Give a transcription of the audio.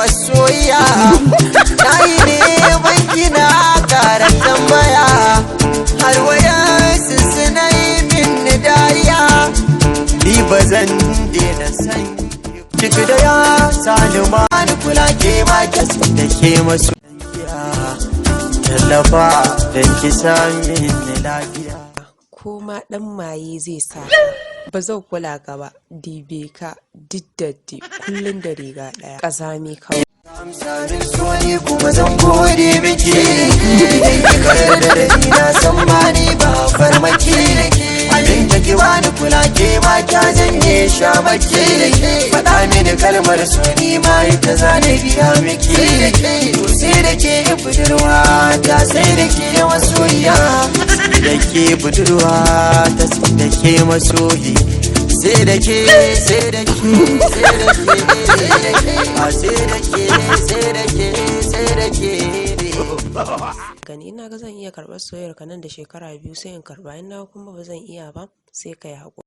Masoyiya, na yi neman kina kara tambaya, har wayansu suna yi min dariya. Ni ba zan daina san ciki da ya sani ma ni kula ke ma ke da ke masoyiya, tallafa da ki sami ni lafiya. Ko ma ɗan maye zai sa ba zan kula ka ba, dibe ka diddatti kullum da riga ɗaya, ƙazami kawai. Amsarin so ni kuma zan gode miki idan kika yarda da ni, na san ba ni ba farmaki. Abin da ki bani kula, ke ma kya janye shamaki. Faɗa mini kalmar so, ni ma ita zane biya miki. To sai da ke budurwa ta, sai da ke masoyiya, sai da ke budurwa ta, sai da ke masoyi, sai da ke, sai da ke, sai da ke, sai da ke, a sai da ke, sai da ke, sai da ke. Gani ina ga zan iya karɓar soyayyar ka nan da shekara 2, sai in karɓa. In na kuma ba zan iya ba, sai ka yi haƙuri.